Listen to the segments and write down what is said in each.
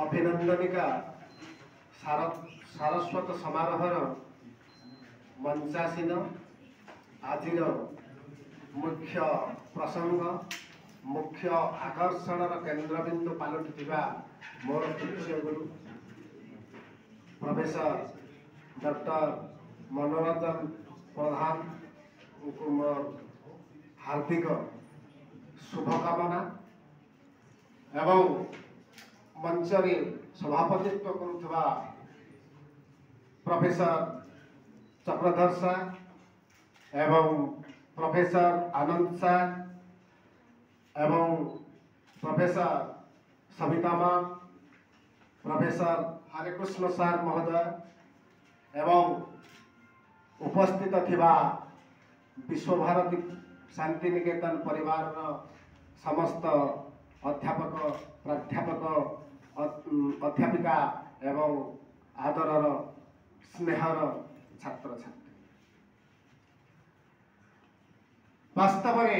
ଅଭିନନ୍ଦନିକା ସାରସ୍ୱତ ସମାରୋହର ମଞ୍ଚାସୀନ ଆଜିର ମୁଖ୍ୟ ପ୍ରସଙ୍ଗ, ମୁଖ୍ୟ ଆକର୍ଷଣର କେନ୍ଦ୍ରବିନ୍ଦୁ ପାଲଟିଥିବା ମୋର ପୂଜ୍ୟ ଗୁରୁ ପ୍ରଫେସର ଡକ୍ଟର ମନୋରଞ୍ଜନ ପ୍ରଧାନଙ୍କୁ ମୋର ହାର୍ଦ୍ଦିକ ଶୁଭକାମନା ଏବଂ ମଞ୍ଚରେ ସଭାପତିତ୍ୱ କରୁଥିବା ପ୍ରଫେସର ଚକ୍ରଧର ସାର୍ ଏବଂ ପ୍ରଫେସର ଆନନ୍ଦ ସାର୍ ଏବଂ ପ୍ରଫେସର ସବିତା ମା, ପ୍ରଫେସର ହରେକୃଷ୍ଣ ସାର୍ ମହୋଦୟ ଏବଂ ଉପସ୍ଥିତ ଥିବା ବିଶ୍ୱଭାରତୀ ଶାନ୍ତିନିକେତନ ପରିବାରର ସମସ୍ତ ଅଧ୍ୟାପକ, ପ୍ରାଧ୍ୟାପକ, ଅଧ୍ୟାପିକା ଏବଂ ଆଦରର ସ୍ନେହର ଛାତ୍ରଛାତ୍ରୀ। ବାସ୍ତବରେ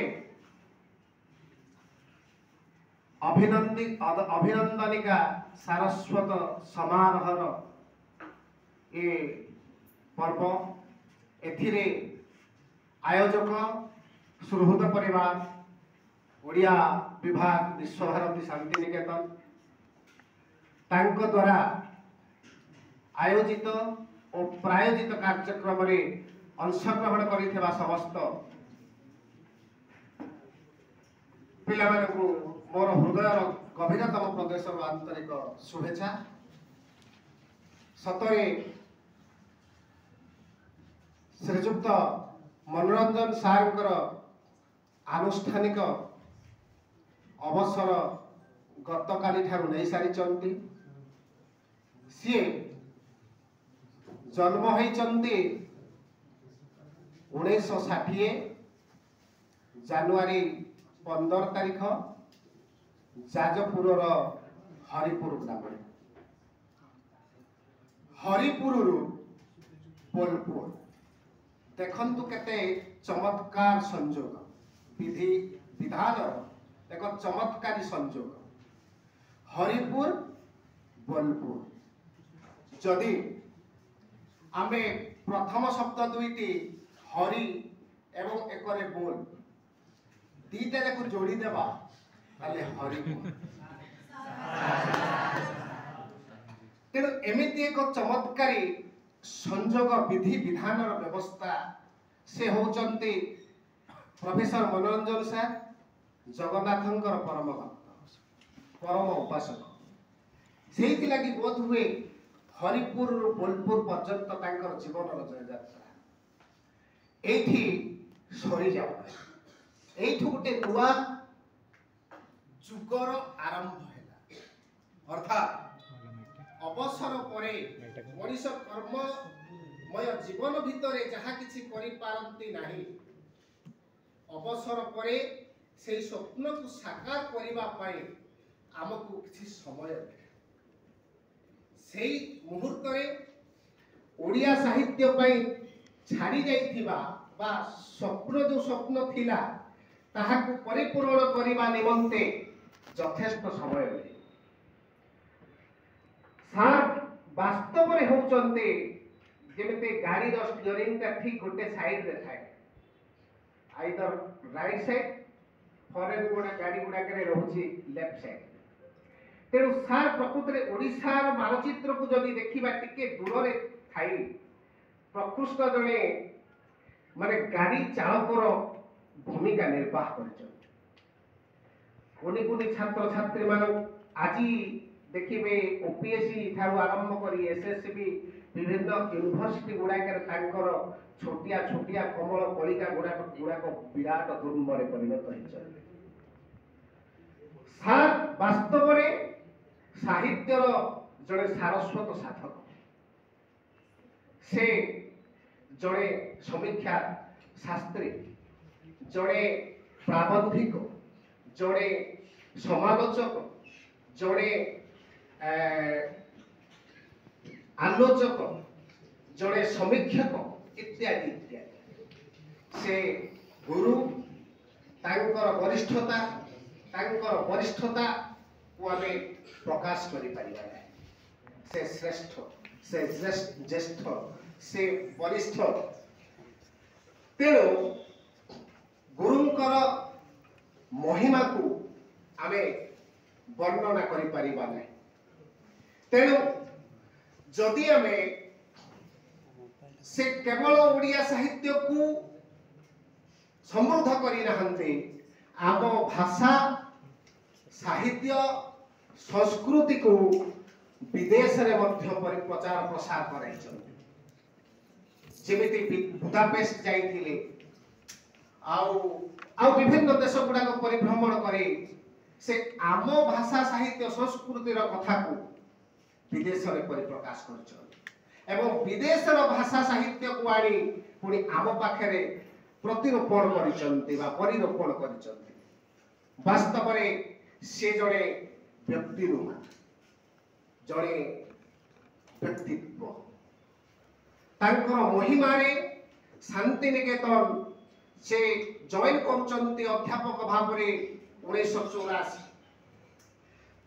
ଅଭିନନ୍ଦନିକା ସାରସ୍ୱତ ସମାରୋହର ଏ ପର୍ବ, ଏଥିରେ ଆୟୋଜକ ସୁହୃଦ ପରିବାର, ଓଡ଼ିଆ ବିଭାଗ, ବିଶ୍ୱଭାରତୀ ଶାନ୍ତିନିକେତନ, ତାଙ୍କ ଦ୍ୱାରା ଆୟୋଜିତ ଓ ପ୍ରାୟୋଜିତ କାର୍ଯ୍ୟକ୍ରମରେ ଅଂଶଗ୍ରହଣ କରିଥିବା ସମସ୍ତ ପିଲାମାନଙ୍କୁ ମୋର ହୃଦୟର ଗଭୀରତମ ପ୍ରଦେଶରୁ ଆନ୍ତରିକ ଶୁଭେଚ୍ଛା। ସତରେ ଶ୍ରୀଯୁକ୍ତ ମନୋରଞ୍ଜନ ସାର୍ଙ୍କର ଆନୁଷ୍ଠାନିକ ଅବସର ଗତକାଲି ଠାରୁ ନେଇସାରିଛନ୍ତି। ସିଏ ଜନ୍ମ ହୋଇଛନ୍ତି 1960 ଜାନୁଆରୀ 15 ତାରିଖ ଯାଜପୁରର ହରିପୁର ଗ୍ରାମରେ। ହରିପୁରରୁ ବୋଲପୁର, ଦେଖନ୍ତୁ କେତେ ଚମତ୍କାର ସଂଯୋଗ, ବିଧି ବିଧାନର ଏକ ଚମତ୍କାରୀ ସଂଯୋଗ। ହରିପୁର ବୋଲପୁର। ଯଦି ଆମେ ପ୍ରଥମ ଶବ୍ଦ ଦୁଇଟି ହରି ଏବଂ ଏକରେ ବୋଲ ଦିଟା ଯାକୁ ଯୋଡ଼ିଦେବା, ତାହେଲେ ହରିପୁର। ତେଣୁ ଏମିତି ଏକ ଚମତ୍କାରୀ ସଂଯୋଗ ବିଧି ବିଧାନର ବ୍ୟବସ୍ଥା। ସେ ହେଉଛନ୍ତି ପ୍ରଫେସର ମନୋରଞ୍ଜନ ସାର୍, ଜଗନ୍ନାଥଙ୍କର ପରମ ଭକ୍ତ, ପରମ ଉପାସକ। ସେଇଥିଲାଗି ବୋଧ ହୁଏ ହରିପୁରରୁ ବୋଲପୁର ପର୍ଯ୍ୟନ୍ତ ତାଙ୍କର ଜୀବନର ଜୟଯାତ୍ରା ଏଇଠି ସରିଯାଉ। ଏଇଠୁ ଗୋଟେ ନୂଆ ଯୁଗର ଆରମ୍ଭ ହେଲା। ଅର୍ଥାତ୍ ଅବସର ପରେ ମଣିଷ କର୍ମମୟ ଜୀବନ ଭିତରେ ଯାହା କିଛି କରିପାରନ୍ତି ନାହିଁ, ଅବସର ପରେ ସେଇ ସ୍ୱପ୍ନକୁ ସାକାର କରିବା ପାଇଁ ଆମକୁ କିଛି ସମୟ ମିଳେ। ସେଇ ମୁହୂର୍ତ୍ତରେ ଓଡ଼ିଆ ସାହିତ୍ୟ ପାଇଁ ଛାଡ଼ି ଯାଇଥିବା ବା ସ୍ୱପ୍ନ, ଯେଉଁ ସ୍ୱପ୍ନ ଥିଲା, ତାହାକୁ ପରିପୂରଣ କରିବା ନିମନ୍ତେ ଯଥେଷ୍ଟ ସମୟ ମିଳେ। ସାର୍ ବାସ୍ତବରେ ହେଉଛନ୍ତି ଯେମିତି ଗାଡ଼ିର ଷ୍ଟିୟରିଂଟା ଠିକ୍ ଗୋଟେ ସାଇଡ୍ରେ ଥାଏ, ଆଇଦର ରାଇଟ୍ ସାଇଡ୍, ଫରେନ୍ ଗୁଡ଼ା ଗାଡ଼ି ଗୁଡ଼ାକରେ ରହୁଛି ଲେଫ୍ଟ ସାଇଡ୍। ତେଣୁ ସାର୍ ପ୍ରକୃତରେ ଓଡ଼ିଶାର ମାନଚିତ୍ରକୁ ଯଦି ଦେଖିବା ଟିକେ ଦୂରରେ ଥାଇ ପ୍ରକୃଷ୍ଟ ଜଣେ ମାନେ ଗାଡ଼ି ଚାଳକର ଭୂମିକା ନିର୍ବାହ କରିଛନ୍ତି। କୁନି କୁନି ଛାତ୍ରଛାତ୍ରୀମାନଙ୍କୁ ଆଜି ଦେଖିବେ ଓପିଏସ୍ସି ଠାରୁ ଆରମ୍ଭ କରି ଏସ୍ଏସ୍ସି ବିଭିନ୍ନ ୟୁନିଭର୍ସିଟି ଗୁଡ଼ାକରେ ତାଙ୍କର ଛୋଟିଆ ଛୋଟିଆ କମଳ କଳିକା ଗୁଡ଼ାକ ବିରାଟ ଦୁର୍ମରେ ପରିଣତ ହେଇଛନ୍ତି। ସାର୍ ବାସ୍ତବରେ ସାହିତ୍ୟର ଜଣେ ସାରସ୍ୱତ ସାଧକ। ସେ ଜଣେ ସମୀକ୍ଷା ଶାସ୍ତ୍ରୀ, ଜଣେ ପ୍ରାବନ୍ଧିକ, ଜଣେ ସମାଲୋଚକ, ଜଣେ ଆଲୋଚକ, ଜଣେ ସମୀକ୍ଷକ ଇତ୍ୟାଦି ଇତ୍ୟାଦି। ସେ ଗୁରୁ, ତାଙ୍କର ବରିଷ୍ଠତା ଆମେ ପ୍ରକାଶ କରିପାରିବା ନାହିଁ। ସେ ଶ୍ରେଷ୍ଠ, ସେ ଜ୍ୟେଷ୍ଠ, ସେ ବରିଷ୍ଠ। ତେଣୁ ଗୁରୁଙ୍କର ମହିମାକୁ ଆମେ ବର୍ଣ୍ଣନା କରିପାରିବା ନାହିଁ। ତେଣୁ ଯଦି ଆମେ ସେ କେବଳ ଓଡ଼ିଆ ସାହିତ୍ୟକୁ ସମୃଦ୍ଧ କରିନାହାନ୍ତି, ଆମ ଭାଷା, ସାହିତ୍ୟ, ସଂସ୍କୃତିକୁ ବିଦେଶରେ ମଧ୍ୟ ପ୍ରଚାର ପ୍ରସାର କରାଇଛନ୍ତି। ଯେମିତି ବୁଦାପେଷ୍ଟ ଯାଇଥିଲେ, ଆଉ ଆଉ ବିଭିନ୍ନ ଦେଶ ଗୁଡାକ ପରିଭ୍ରମଣ କରି ସେ ଆମ ଭାଷା, ସାହିତ୍ୟ, ସଂସ୍କୃତିର କଥାକୁ ବିଦେଶରେ ପରିପ୍ରକାଶ କରିଛନ୍ତି ଏବଂ ବିଦେଶର ଭାଷା ସାହିତ୍ୟକୁ ଆଣି ପୁଣି ଆମ ପାଖରେ ପ୍ରତିରୋପଣ କରିଛନ୍ତି ବା ପରିରୋପଣ କରିଛନ୍ତି। ବାସ୍ତବରେ ସେ ଜଣେ ବ୍ୟକ୍ତି ନୁହଁ, ଜଣେ ବ୍ୟକ୍ତିତ୍ୱ। ତାଙ୍କର ମହିମାରେ ଶାନ୍ତିନିକେତନ ସେ ଜଏନ୍ କରୁଛନ୍ତି ଅଧ୍ୟାପକ ଭାବରେ 1984।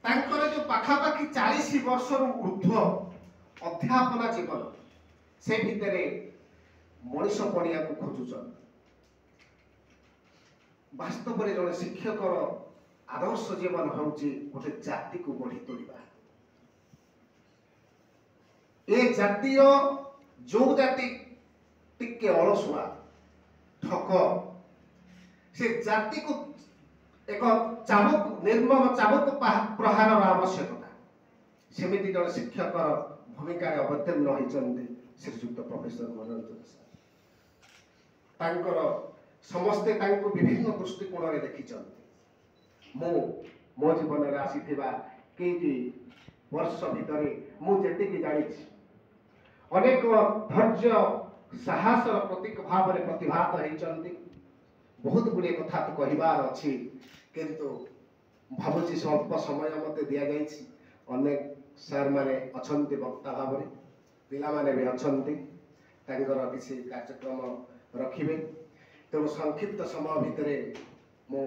ତାଙ୍କର ଯୋଉ ପାଖାପାଖି 40 ବର୍ଷରୁ ଉର୍ଦ୍ଧ୍ୱ ଅଧ୍ୟାପନା ଜୀବନ, ସେ ଭିତରେ ମଣିଷ ପଣିଆକୁ ଖୋଜୁଛନ୍ତି। ବାସ୍ତବରେ ଜଣେ ଶିକ୍ଷକର ଆଦର୍ଶ ଜୀବନ ହେଉଛି ଗୋଟେ ଜାତିକୁ ଗଢ଼ି ତୋଳିବା। ଏ ଜାତିର ଯୋଉ ଜାତି ଟିକେ ଅଳସୁଆ, ଠକ, ସେ ଜାତିକୁ ଏକ ଚାବୁକ, ନିର୍ମମ ଚାବୁକ ପ୍ରହାରର ଆବଶ୍ୟକତା। ସେମିତି ଜଣେ ଶିକ୍ଷକର ଭୂମିକାରେ ଅବତୀର୍ଣ୍ଣ ହୋଇଛନ୍ତି ଶ୍ରୀଯୁକ୍ତ ପ୍ରଫେସର ମନୋରଞ୍ଜନ ସାର୍। ତାଙ୍କର ସମସ୍ତେ ତାଙ୍କୁ ବିଭିନ୍ନ ଦୃଷ୍ଟିକୋଣରେ ଦେଖିଛନ୍ତି। ମୁଁ ମୋ ଜୀବନରେ ଆସିଥିବା କେଇଟି ବର୍ଷ ଭିତରେ ମୁଁ ଯେତିକି ଜାଣିଛି, ଅନେକ ଧୈର୍ଯ୍ୟ ସାହସର ପ୍ରତୀକ ଭାବରେ ପ୍ରତିଭାତ ହେଇଛନ୍ତି। ବହୁତ ଗୁଡ଼ିଏ କଥା ତ କହିବାର ଅଛି, କିନ୍ତୁ ଭାବୁଛି ସ୍ୱଳ୍ପ ସମୟ ମୋତେ ଦିଆଯାଇଛି। ଅନେକ ସାର୍ ମାନେ ଅଛନ୍ତି ବକ୍ତା ଭାବରେ, ପିଲାମାନେ ବି ଅଛନ୍ତି, ତାଙ୍କର କିଛି କାର୍ଯ୍ୟକ୍ରମ ରଖିବେ। ତେଣୁ ସଂକ୍ଷିପ୍ତ ସମୟ ଭିତରେ ମୁଁ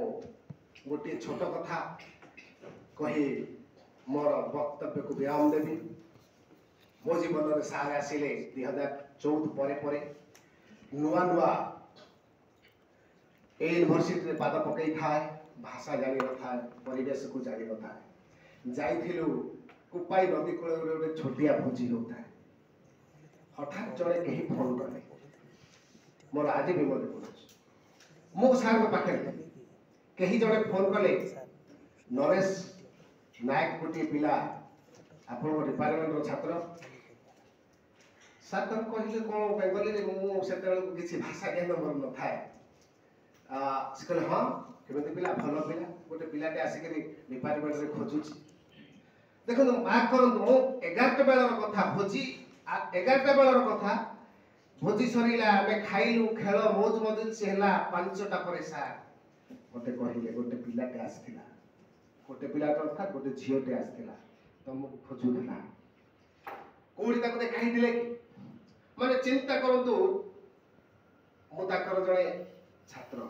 ଗୋଟିଏ ଛୋଟ କଥା କହି ମୋର ବକ୍ତବ୍ୟକୁ ବିରାମ ଦେବି। ମୋ ଜୀବନରେ ସାର୍ ଆସିଲେ 2014 ପରେ ପରେ, ନୂଆ ନୂଆ ଏ ୟୁନିଭର୍ସିଟିରେ ପାଦ ପକେଇଥାଏ, ଭାଷା ଜାଣିନଥାଏ, ପରିବେଶକୁ ଜାଣିନଥାଏ। ଯାଇଥିଲୁ କୁପାଇ ନଦୀ କୂଳରେ ଗୋଟେ ଛୋଟିଆ ଭୋଜି ହେଉଥାଏ। ହଠାତ୍ ଜଣେ କେହି ଫୋନ୍ କଲେ, ମୋର ଆଜି ବି ମନେ ପଡ଼ୁଛି, ମୁଁ ସାର୍ଙ୍କ ପାଖରେ ଥିଲି। କେହି ଜଣେ ଫୋନ୍ କଲେ, ନରେଶ ନାୟକ ଗୋଟିଏ ପିଲା ଆପଣଙ୍କ ଡିପାର୍ଟମେଣ୍ଟର ଛାତ୍ର। ସାର୍ ତାଙ୍କୁ କହିଲେ କ'ଣ ବେଙ୍ଗଲୀରେ, ମୁଁ ସେତେବେଳକୁ କିଛି ଭାଷା ଜ୍ଞାନ ମୋର ନଥାଏ। ସେ କହିଲେ ହଁ, କେମିତି ପିଲା, ଭଲ ପିଲା, ଗୋଟେ ପିଲାଟେ ଆସିକରି ଡିପାର୍ଟମେଣ୍ଟରେ ଖୋଜୁଛି। ଦେଖନ୍ତୁ, ମାର୍କ କରନ୍ତୁ, ମୁଁ 11ଟା ବେଳର କଥା, ଭୋଜି 11ଟା ବେଳର କଥା, ଭୋଜି ସରିଲା, ଆମେ ଖାଇଲୁ, ଖେଳ ମୌଜ ମଜଲିସ ହେଲା। 5ଟା ପରେ ସାର୍ ମତେ କହିଲେ ଗୋଟେ ପିଲାଟେ ଆସିଥିଲା, ଗୋଟେ ପିଲାଟେ ଅର୍ଥାତ୍ ଗୋଟେ ଝିଅଟେ ଆସିଥିଲା, ତମକୁ ଖୋଜୁଥିଲା। କୋଉଠି ତାକୁ ଦେଖାଇଥିଲେ କି? ମାନେ ଚିନ୍ତା କରନ୍ତୁ, ମୁଁ ତାଙ୍କର ଜଣେ ଛାତ୍ର।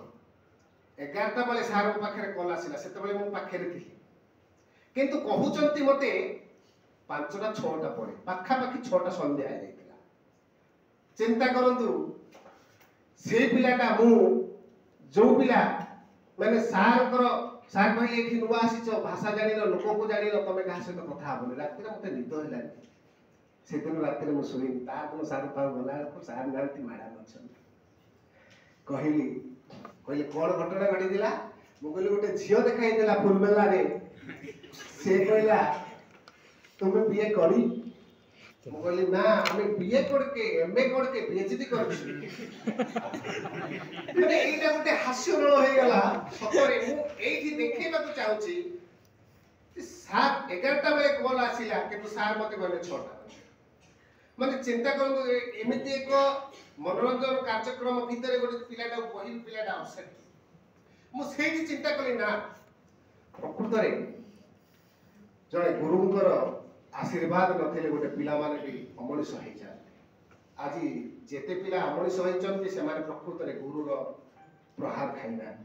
11ଟା ବେଳେ ସାର୍ଙ୍କ ପାଖରେ କଲ୍ ଆସିଲା, ସେତେବେଳେ ମୁଁ ପାଖରେ ଥିଲି, କିନ୍ତୁ କହୁଛନ୍ତି ମତେ 5ଟା 6ଟା ପରେ, ପାଖାପାଖି 6ଟା ସନ୍ଧ୍ୟା ହେଇଯାଇଥିଲା। ଚିନ୍ତା କରନ୍ତୁ, ସେଇ ପିଲାଟା ମୁଁ, ଯୋଉ ପିଲା ମାନେ ସାର୍ଙ୍କର, ସାର୍ କହିଲେ ଏଠି ନୂଆ ଆସିଛ, ଭାଷା ଜାଣିନ, ଲୋକଙ୍କୁ ଜାଣିନ, ତମେ କାହା ସହିତ କଥା ହବନି। ରାତିରେ ମତେ ନିଦ ହେଲାନି, ସେଦିନ ରାତିରେ ମୁଁ ଶୋଇନି। ତାର ସାର୍ ପାଖକୁ ଗଲା ବେଳକୁ ସାର୍ ନାହାନ୍ତି, ମ୍ୟାଡ଼ାମ୍ ଅଛନ୍ତି। କହିଲେ କଣ ଘଟଣା ଘଟିଥିଲା? ମୁଁ କହିଲି ଗୋଟେ ଝିଅ ଦେଖାଇଥିଲା ଫୁଲମେଲାରେ, ସେ କହିଲା ତୁମେ ବିଏ କରି? ମୁଁ କହିଲି ନା, ଆମେ ବିଏ କରିକେ, ଏମଏ କରିକେ, ପିଏଚଡି କରିଛୁ। ମାନେ ଏଇଟା ଗୋଟେ ହାସ୍ୟରୋଳ ହେଇଗଲା ସତରେ। ମୁଁ ଏଇଠି ଦେଖେଇବାକୁ ଚାହୁଁଛି, ସାର୍ 11ଟା ବେଳେ କଲ୍ ଆସିଲା, କିନ୍ତୁ ସାର୍ ମତେ କହିଲେ 6ଟା। ମାନେ ଚିନ୍ତା କରନ୍ତୁ, ଏମିତି ଏକ ମନୋରଞ୍ଜନ କାର୍ଯ୍ୟକ୍ରମ ଭିତରେ ଗୋଟେ ପିଲାଟାକୁ କହିବି, ପିଲାଟା ଅପସେଟ୍। ମୁଁ ସେଇଠି ଚିନ୍ତା କଲି, ନା ପ୍ରକୃତରେ ଜଣେ ଗୁରୁଙ୍କର ଆଶୀର୍ବାଦ ନଥିଲେ ଗୋଟେ ପିଲାମାନେ ବି ଅମଣିଷ ହେଇଯାଆନ୍ତି। ଆଜି ଯେତେ ପିଲା ଅମଣିଷ ହେଇଛନ୍ତି, ସେମାନେ ପ୍ରକୃତରେ ଗୁରୁର ପ୍ରହାର ଖାଇନାହାନ୍ତି।